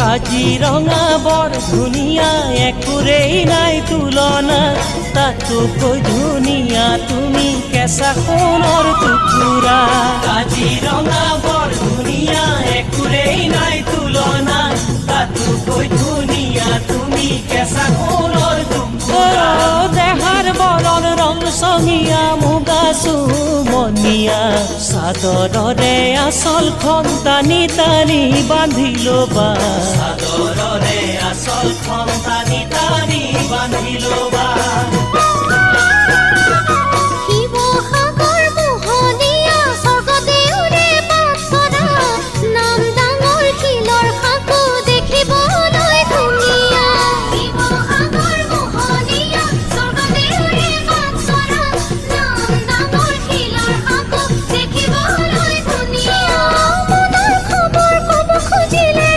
কাজিৰঙা বৰ ধুনীয়া, একোৰেই নাই তুলনা, তাতোকৈ ধুনীয়া তুমি কেঁচা সোণৰ টুকুৰা। কাজিৰঙা বৰ ধুনীয়া, একোৰেই নাই তুলনা, তাতোকৈ ধুনীয়া তুমি কেঁচা সোণৰ টুকুৰা। দেহাৰ বৰণ ৰং চঙীয়া, মুগা চুমনীয়া, চাদৰৰে আচলখন টানি টানি বান্ধি ল'বা। চাদৰৰে আচলখন টানি টানি বান্ধি ল'বা।